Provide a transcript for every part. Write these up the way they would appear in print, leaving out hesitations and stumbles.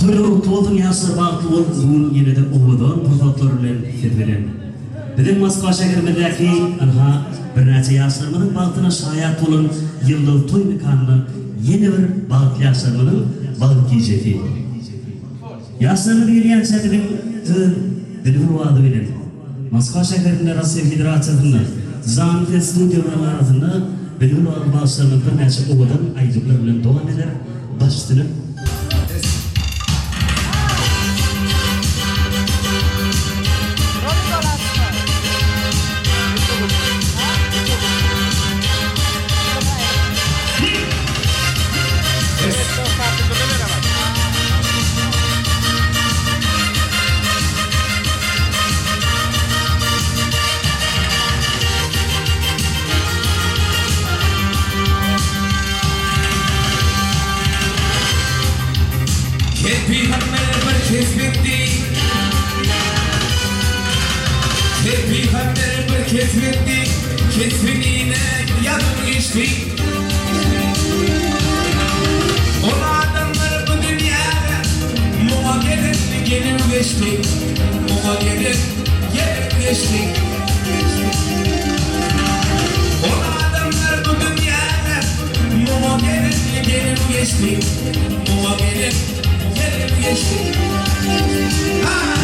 Toýlar gutly bolsun ýaşlar bagtly bolup bu gün ýenede owadan pursatlar bilen siz bilen. Biziň Moskwa şäherimizdäki ynha birnäçe ýaşlarymyzyň bagtyna şaýat bolan Ýyldyz toý mekanynda ýene bir bagtly ýaşlarymyzyň bagt gijesi. Ýaşlarymyz gelýänçä biziň öz Dilber wady bilen Moskwa şäherinde Russiýa Federasiýasynda Janly ses studiýalarynyň arasynda Bilbil wady bagşylarymyz birnäçe owadan aýdymlar bilen dowam eder. Baş üstüne. Her pygamber bir kesbetdi. Her pygamber bir kesbetdi. Kesbinine ýazyp geçdi. Ol adamlar bu dünýäde muňa gelen gelip geçdi. Muňa gelen gelip geçdi. Ol adamlar bu dünýäde muňa gelen gelip geçdi. Muňa gelen gelip geçdi. Ha!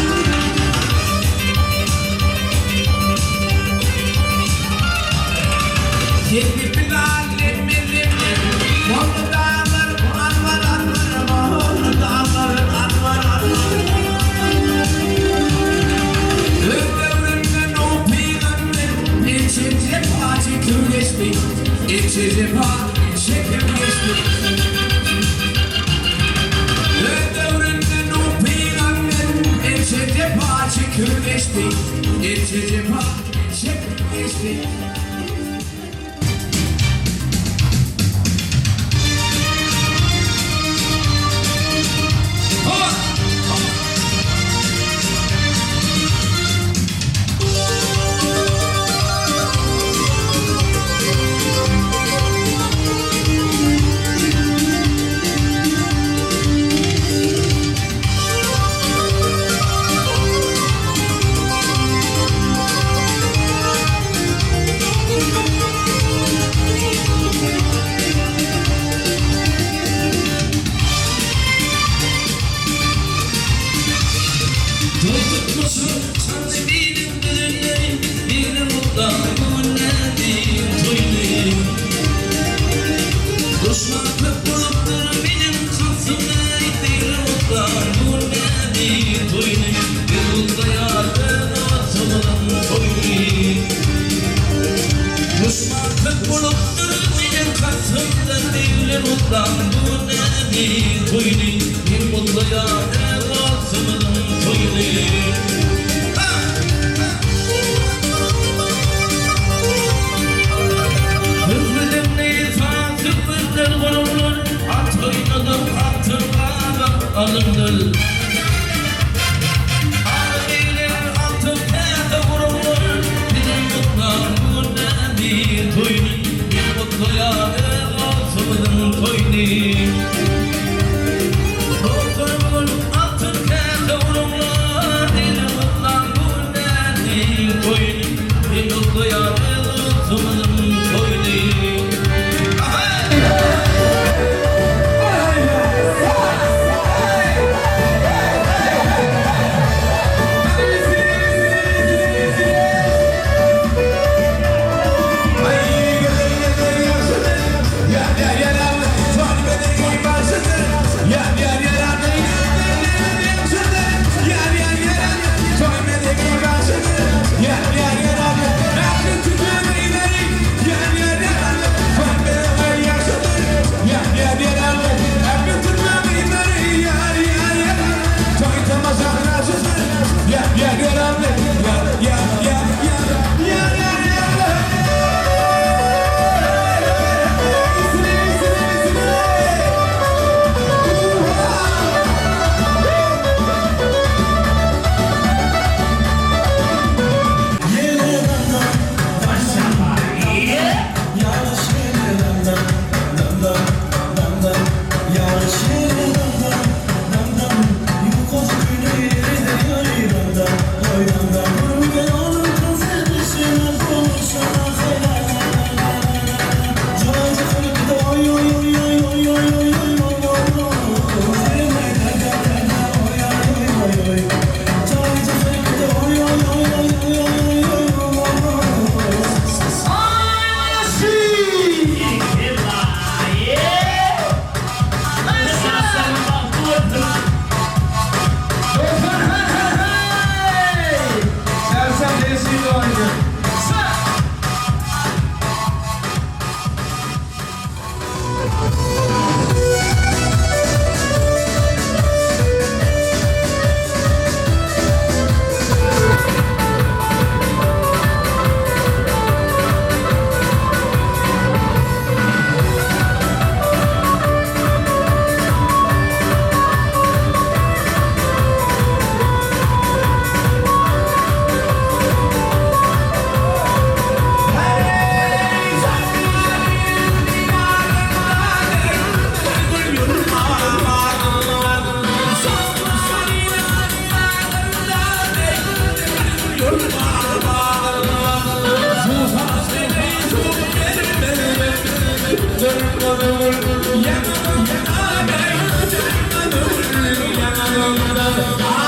Ah!